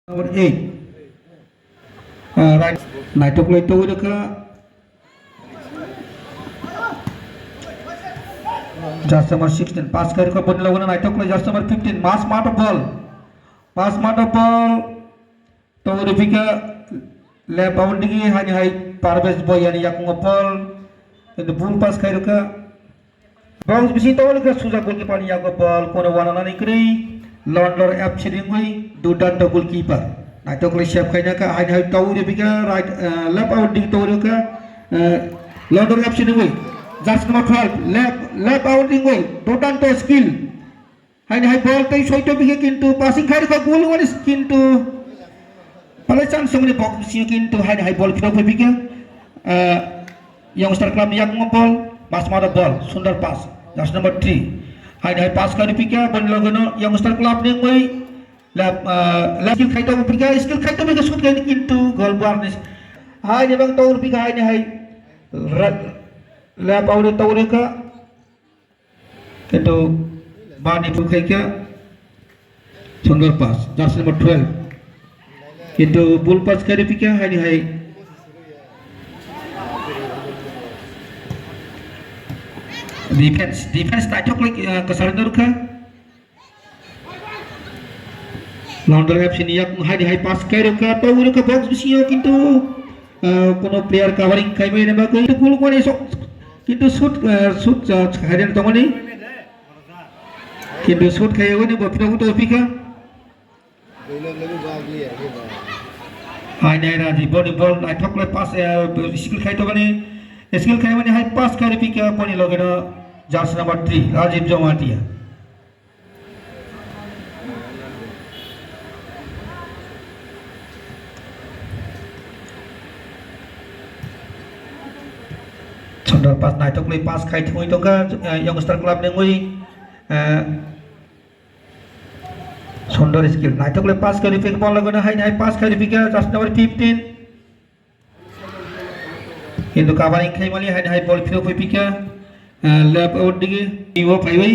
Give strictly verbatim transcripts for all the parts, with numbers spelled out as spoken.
Number eight. Ah, right. Naitok lai togwi rwkha. Just number sixteen. Pass khai rwkha, boni logo naitok lai just number fifteen. Mas mato ball. Mas mato ball. Togwi rwphikha left boundary haini hai Parvesh Boyani yakungo ball. Kintu bul pass khai rwkha. Box bisingo tongwi rwkha sujak goalkeeper ni yago ball, kono wananani kwrwi Londor F C ni wngwi Dudanto goalkeeper. Naithok khlai save khaina kha, haini hai tongwi rwphikha right, eh, left out digi tongwi rwkha, eh, Londor F C ni wngwi. Jersey number twelve, left, left out ni wngwi Dudanto skill. Haini hai ball tei soito bikhe kintu passing khai rwkha goal wngmani kintu palai chance wngmani bok bisingo kintu haini hai ball phirok phai bikhe, ah, Youngster Club ni yakungo ball, Masmado ball, sundor pass, jersey number three. Haini hai pass khai rwphikha boni logeno Youngster Club ni wngwi lap, ah, lap skill khai tongo phikha, skill khai tongo phikha shoot khai kintu goal bar ni haini bang tong rwphikha haini hai ra-, lap out tong rwkha. Kintu bani bukhaikha sundor pass, jersey number twelve. Kintu bul pass kari phikha haini hai. Defense, defense naithok lai, ah, kwsarwi norkha. London F C ni yak haini hai pass kai rwkha, tongwi rwkha box bisingo kintu, ah, kono player covering khaimani bagwi kintu goal kone sok kintu shoot, ah, shoot, ah, khairokha tongmani kintu shoot khaiwi bo phirok tongphikha. Haini hai Raji boni ball naithok lai pass, ah, skill khai tongmani skill khaimani hai pass kai rwphikha boni logeno jersey number three Rajiv Jamatia. Sundor pass naithok lai pass khai thwngwi tongkha, eh, Youngster Club ni wngwi, eh, sundor skill naithok lai pass khai rwphikha ball logeno haini hai pass khai rwphikha jersey number fifteen. Kintu covering khaimani haini hai ball phirok phai phikha, eh, left out digi, iwo phaiwi.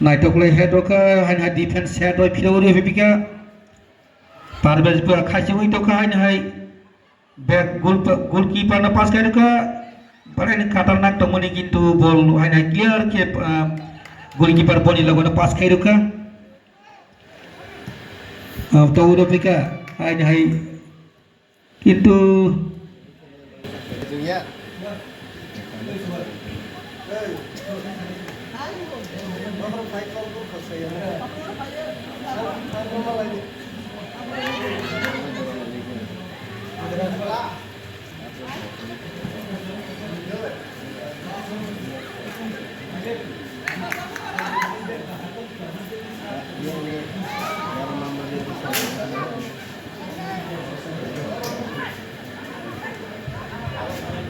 Naithok lai head rokha, haini hai defense head rok phirok rwi phikha. Parvesh bo khaichigwi tongkha haini hai back goal, goalkeeper no pass khai rwkha. Belai ni khatarnak tongmani kintu ball haini hai clear khe, ah, goalkeeper boni logono pass khai rwkha. Ah, tongwi rwphikha haini hai. Kintu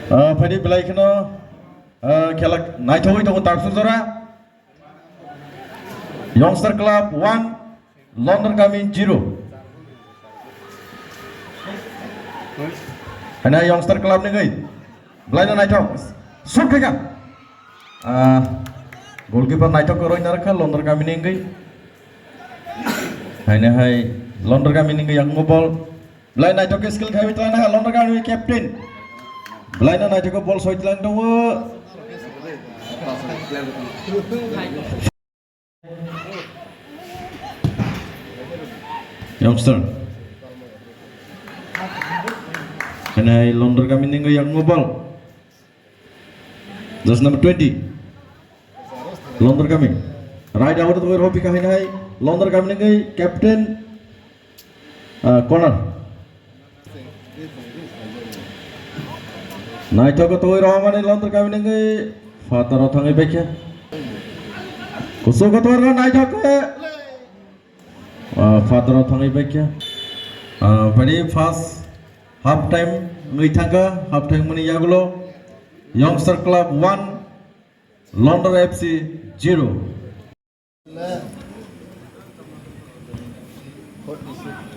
Ah, phaidi belai kheno, ah, khela naithogwi tongo taksuk jora. Youngster Club one, London Kami zero. Hana Youngster Club ni gwi. Belai no naithok. Shoot khaikha. Ah, goalkeeper naithok roi narwkha London Kami ni gwi. Haini hai London Kami ni gwi yakmo ball. Belai naithok khe skill khai tongna London Kami ni captain. Belai no naithok ball soi tlang tongo. Youngster. Hanai Londor kami nengwi yakmo bal. Jersey number twenty. Londor kami. Right out of the way, Robi kahai nai. Londor kami nengwi captain, uh, corner. Naithok twi rohormani Londor kami nengwi phataro thangwi baikha. Kusuk twi naithok. Ah, phataro thangwi baikha. Ah, bani first half time wngwi thangkha, half time mani yagulo Youngster Club one, Londor F C zero.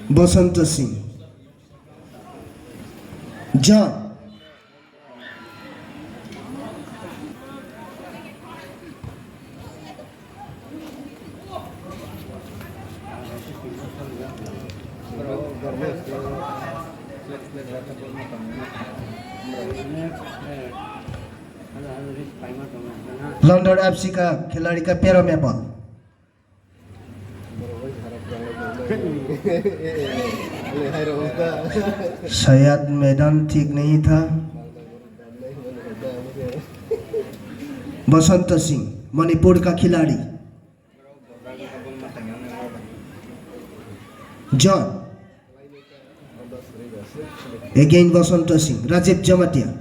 Basanta Singh. John. Londor F C ka khiladi ka pera me bal. Shayad maidan thik nahi tha. Basanta Singh, Manipur ka khiladi. John. Again Basanta Singh, Rajiv Jamatia.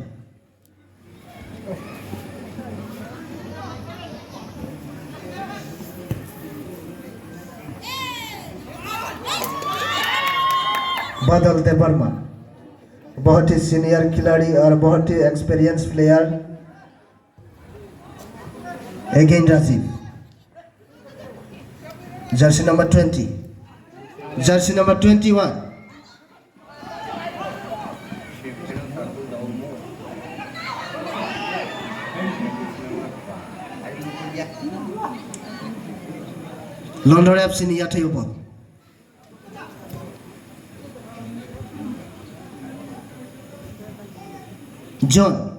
Badal Debbarma, बहुत ही senior खिलाड़ी और बहुत ही experience player। Again Rajiv. Jersey number twenty. Jersey number twenty-one. Londor F C ni yathai o ball. John.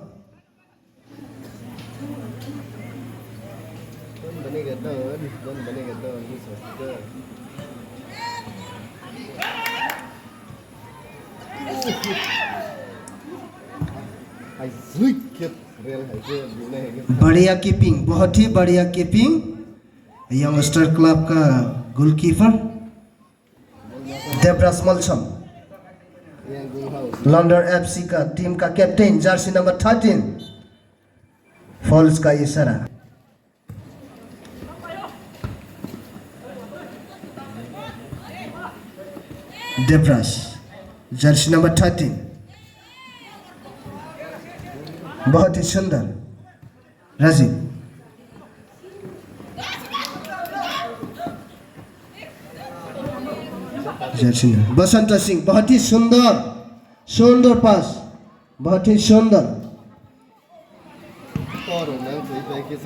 बढ़िया keeping, बहुत ही बढ़िया keeping. Youngster club का goalkeeper Devraj Malsom, लंडर एफसी का टीम का कैप्टन, जर्सी नंबर थर्टीन, फॉल्स का इशारा। देवराज, जर्सी नंबर थर्टीन, बहुत ही सुंदर। राजीव। जय सिंह। बसंत सिंह, बहुत ही सुंदर, सुंदर पास, बहुत ही सुंदर।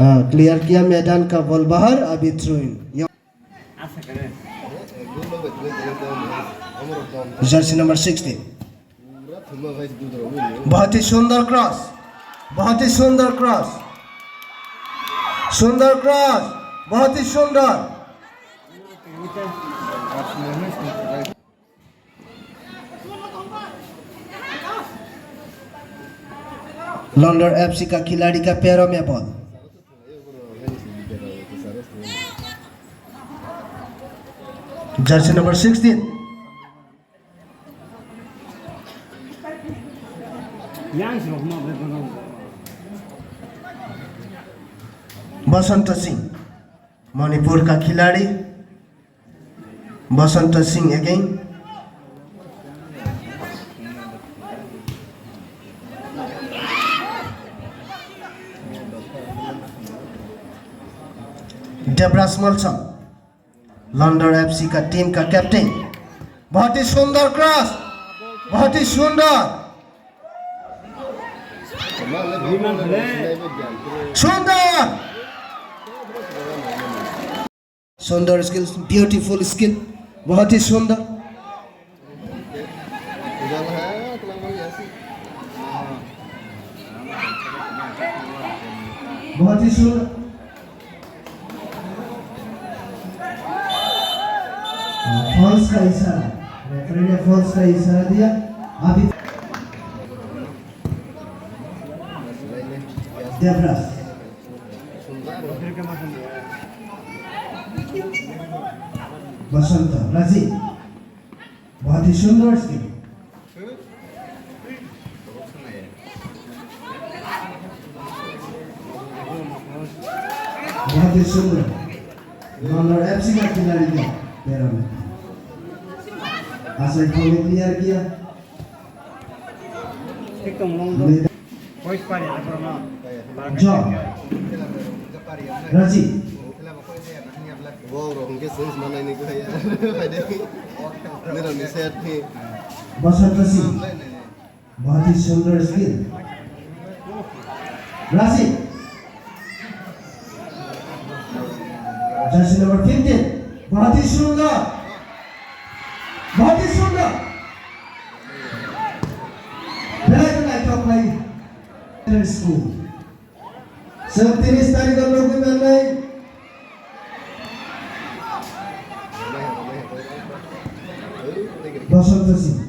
हाँ, क्लियर किया मैदान का बॉल बाहर, अभी throw in. Jersey number sixteen. बहुत ही सुंदर क्रॉस, बहुत ही सुंदर क्रॉस, सुंदर क्रॉस, बहुत ही सुंदर। लंडर एफसी का खिलाड़ी का पैरों में ball. Jersey number sixteen. Basant Singh, Manipur का खिलाड़ी। बसंत सिंह again। देवराज मल्ल, लंडर एफसी का टीम का कैप्टन। बहुत ही सुंदर क्रॉस, बहुत ही सुंदर, सुंदर। सुंदर स्किल, ब्यूटीफुल स्किल, बहुत ही सुंदर। बहुत ही सुंदर। False Kaisa. Referee false kaisa dia. Abi Devras. Basanta, Raji. Bahati sundor sih. Bahati sundor. Nomor F C ka khiladi ka. Teram. Asal kau ni player kia. John. Raji. Basanta Singh. Bahati sundor sih. Raji. Jersey number fifteen. Bahati sundor. Bahati sundor. Belai khe naithok khlai. School. Chwng tris tarikh o nugwi mannai. Basanta Singh.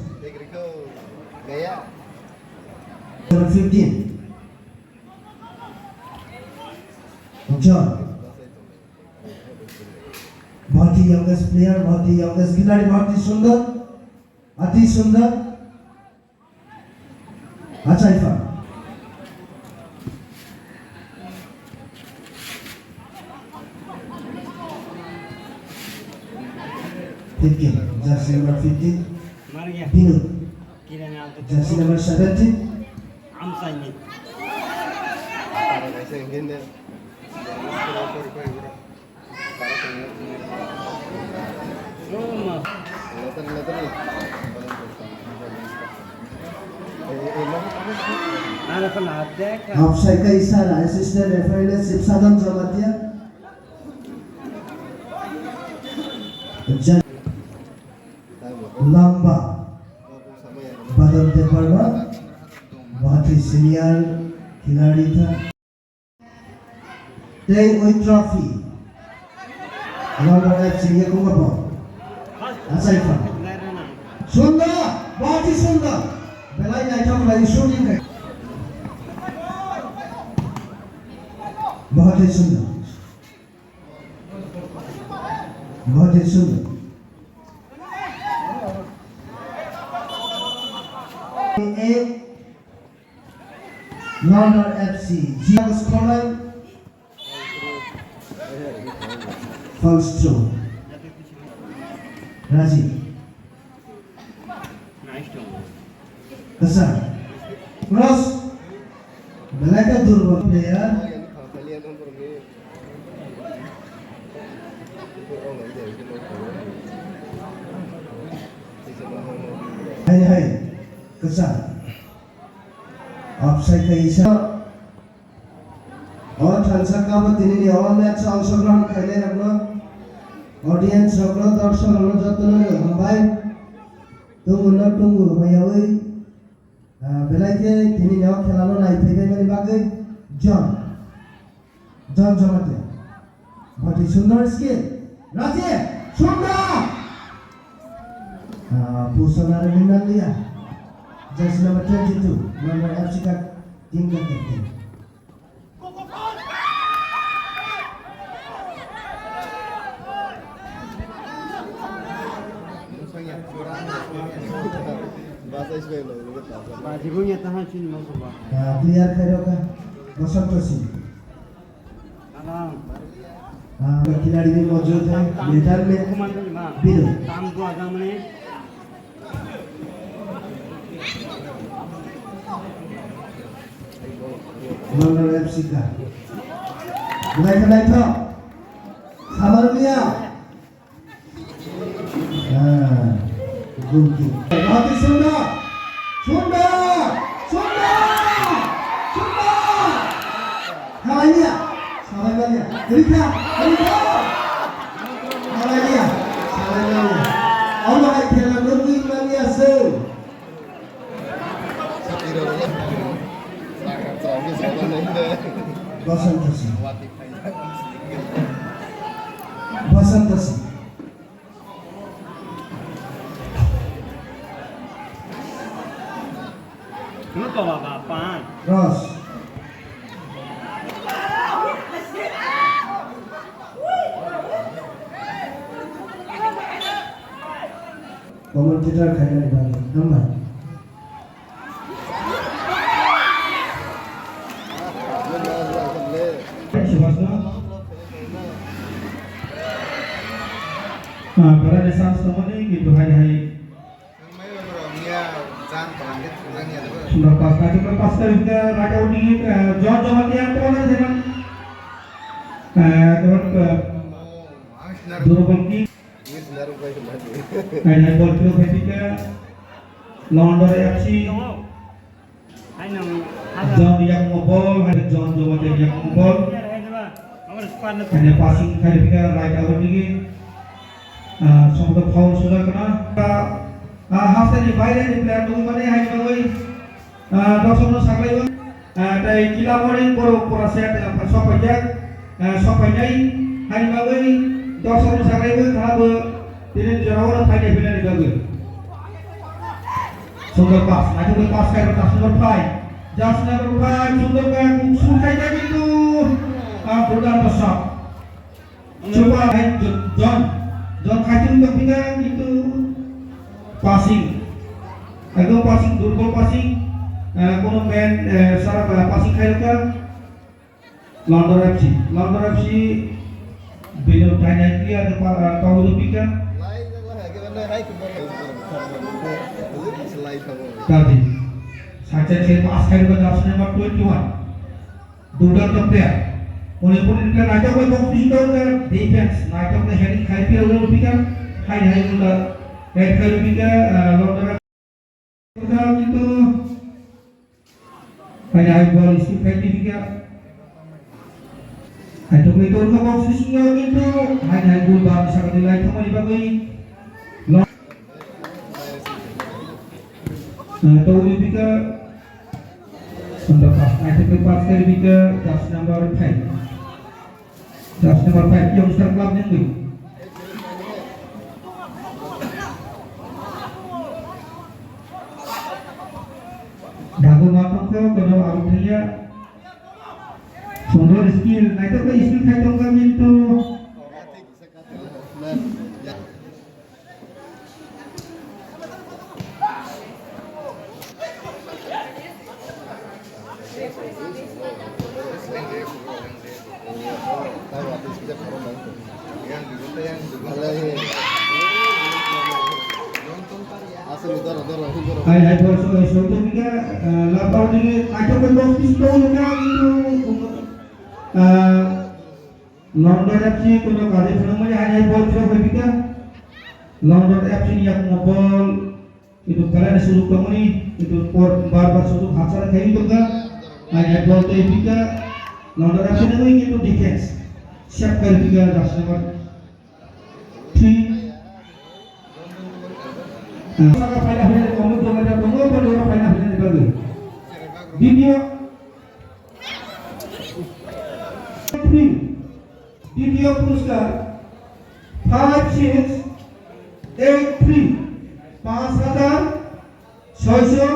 Number fifteen. John. Bahati youngest player, Bahati youngest khiladi, Bahati sundor, Ati sundor, achai pha. Fifteen, jersey number fifteen, Binod. Jersey number seventeen. Offside ka isara, assistant referee Sibsadon Jamatia. Lamba. Badal Debbarma. Bahati senior khiladi tha. Tei oi trophy. Lamba F C ye kungo bo. Achai pha. Sundor, bahati sundor. Belai naithok lai shooting kai. Bahati sundor. Bahati sundor. London F C, James Colin. False throw. Raji. Kasa. Cross. Belai khe durbol player. Hai, hai. Kasa. Offside kaisa. O thansa kabo tinini o match o ongshogrohon khainai rokno, audience rokno, dorshok rokno jotono hambai. Tungmano tungu hamyawi, ah, belai khe tinini o khela no nai phaibai mani bagwi John. John Jamatia. Bahati sundor skill. Raji, sundor! Ah, Pusana Rindalia. Jersey number twenty-two. Number F C ka team ka captain. Bajibu ya tahan sini mau coba. Ah, player khairok ka. Basanta Singh. Ah, खिलाड़ी भी मौजूद है, मैदान में। Bino. London F C ka. Belai khe naithok. Sabar liya. Ah, good, good. Bahati sundor. Sundor. Sundor. Sundor. Halaiya. Salaimania. Rikha. Rikha. Halaiya. Salaimania. Omo hai khela nugwi mania se. Basanta Singh. Basanta Singh. Commentator khainani bagwi, hambai. Subhasna. Ah, berani chance tongmani, kintu hai hai. Sundar pass, naithok khe pass khe right out ni, ah, John Jamatia corner thaiman. Ah, John, ah, double kick. Hai hai ball throw khe thik khe London F C. John yakmo ball, hai John Jamatia yakmo ball. Hai passing khai thik khe right out ni. Ah, somoto foul sujak kana. Ah, hasteni baire ni player tongmani hai bagwi. Ah, dorsokno saklaiwi, ah, tei Kilamori borok pura set, ah, sokpaijak, ah, sokpainai, haini bagwi dorsokno saklaiwi kha bo tini jorao phainai phinani bagwi. Sundor pass, naithok khe pass khai bo jersey number five. Jersey number five, Sundor khe kung sung khai khe kintu, ah, Durganta shot. Chuba hai John, John khai tong tong phika kintu passing. Ekdom passing, durbol passing. Eh, kono man, eh, sara, eh, passing khai rwkha. London F C, London F C bino thainai clear khe pa, eh, tongwi rw phika. Tadi. Saksa khe pass khai rwkha, jersey number twenty-one. Durganta player. Oni puni khe naithok khe box bisingo khe defense. Naithok khe heading khai phi rw phika. Hai hai mula head khai rw phika, ah, London. Kintu hai hai ball receive khai phika. Naithok khe Durganta box bisingo kintu hai hai goal bar sakani lai thangmani bagwi. Ah, tongwi phika. Sundor pass, naithok khe pass khai phika, jersey number five. Jersey number five, Youngster Club ni wngwi. Dago ma tongkho, kono abo thangya. Sundor skill, naithok khe skill khai tongkha kintu. Hai, hai, bol, so, so, to, mika, eh, lapau ni, ato, ko, box, pis, to, mika, itu, eh, London F C kono kari phunukmani hai hai bol throw khai phika. London F C ni yakmo bol. Itu belai ni sujuk tongmani, itu por bar bar sujuk hapsara khai tongkha. Hai hai bol tei phika. London F C ni kintu defense. Sep khai phika jersey number three. Ah, saka phaina hwnwi komuk doga tongo, bo doro phaina hwnwi bagwi. Video Three, দ্বিতীয় পুরস্কার five six eight three, পাঁচ হাজার ছয়শো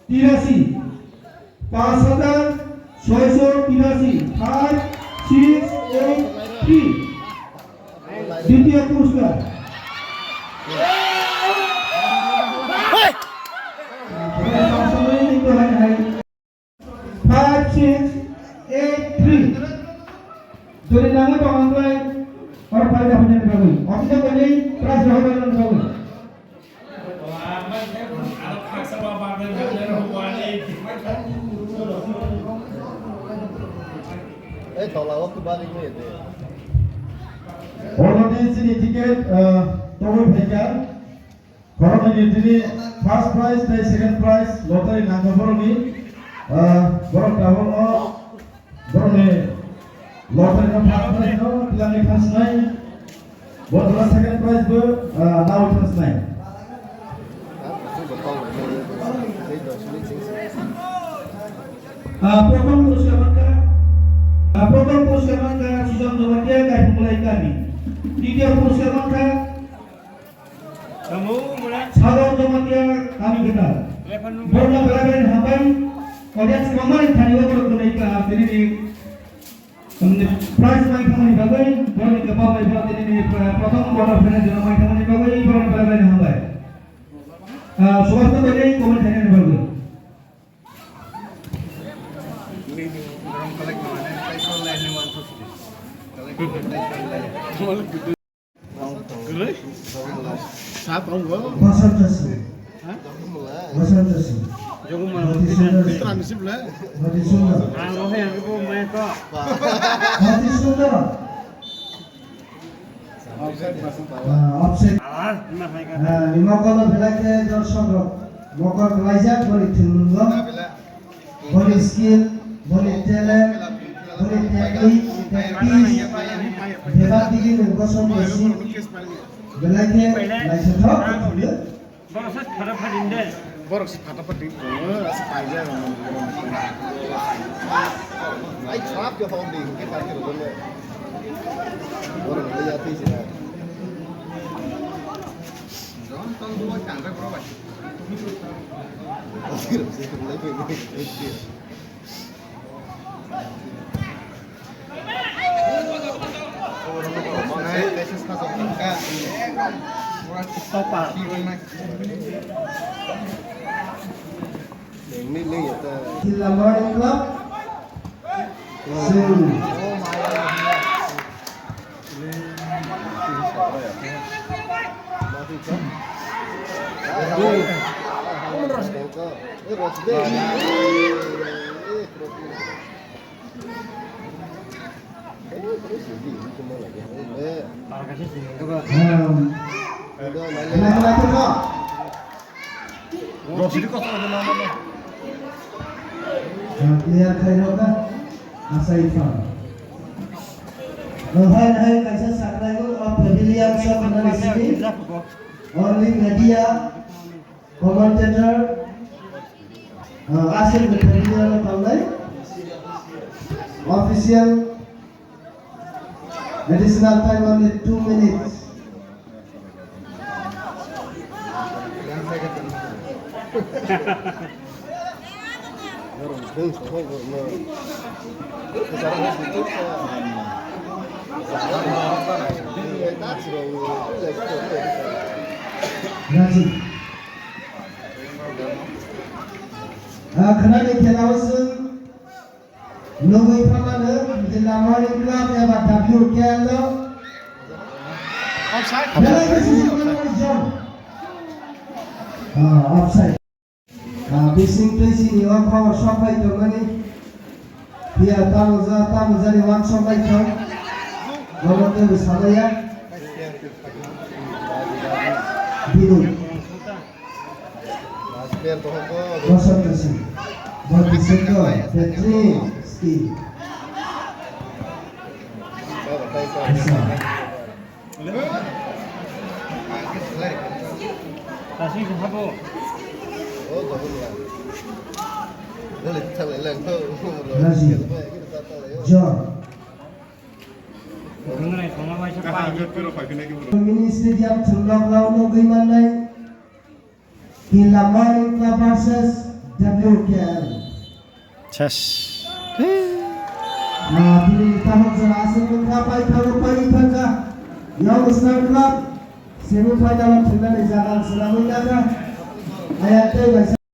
তিরাশি, পাঁচ হাজার ছয়শো তিরাশি, five six eight three, দ্বিতীয় পুরস্কার। Five six eight three. Jodi nangwi tong ang klai, oro phaida hwnjani bagwi. Office o koinwi prize rohorna bagwi. Ei thola o tu bari ni de. Already chini ticket, uh, tongwi phaikha. Borokni tini first prize tei second prize lottery nangkha borokni, ah, borok tabukno borokni lottery no first prize no twlangwi thangsinai, bo jora second prize bo, ah, nawi thangsinai. Ah, prothom puroskar mankha, ah, prothom puroskar mankha Sijam Jamatia, Kaiphumulai kami. Ditiyo puroskar mankha Sagar Jamatia, kami kwtal. Borokno belai belai ni hambai. Audience kwbangma ni thani o borok tini, ah, tini ni, um, prize mai thangmani bagwi, borok ni kwbang bai borok tini ni, ah, prothom quarter final jora mai thangmani bagwi borok ni belai belai ni hambai. Ah, Subhash no tongwi comment khainani bagwi. Sap ang go. Basanta Singh. Ha? Basanta Singh. Jogo ma Mati Sundar. Mati Sundar. Ang rohe ang ko mai ko. Mati Sundar. Ah, offside. Ah, ima hai ka. Ah, ima kono belai khe dorshok rok mokol khlaijak boni thwngmung no. Boni skill, boni talent, boni technique, tactics, bebak digi nwng bosong bosi belai khe naithothok wngkha. Borok se phataphat inde. Borok se phataphat tongo, asa paijak. Ai, chwrap khe hok di, hwnkhe ta khe rwgwle. Borok le ya twi sina. Jon tong duo chang rok bai. Stopper. Jila Morning Club. Sing. Clear khai rokha, asai pha. Rohai hai kaisa sakrai o pavilion shop nani sini. Only media, commentator, uh, aswk ni pavilion o tangnai. Official, additional time only two minutes. Raji. Ah, khwnani khela o chwng nugwi phaimano Jila Morning Club eba W K L o. Offside. Belai khe sijak mani zone. Ah, offside. Ah, bising twi chini o khobor sok phai tongmani. Phiya tamo ja, tamo jani wansok lai thong. Bono tei bo salaiya. Bini. Bosonto Singh. Boti Singh. Petri. Ski. Bisa. Kasing sing habo. Raji. John. Gungnai songma bai sa pai. Mini stadium thwnglok lao nugwi mannai. Jila Morning Club versus W K L. Chas. Ah, tini tabuk jora aswk wngkha, paithago paithakha. Young Star Club semi final o thwngmani jaga swnamwi nangkha. Ayang tei bai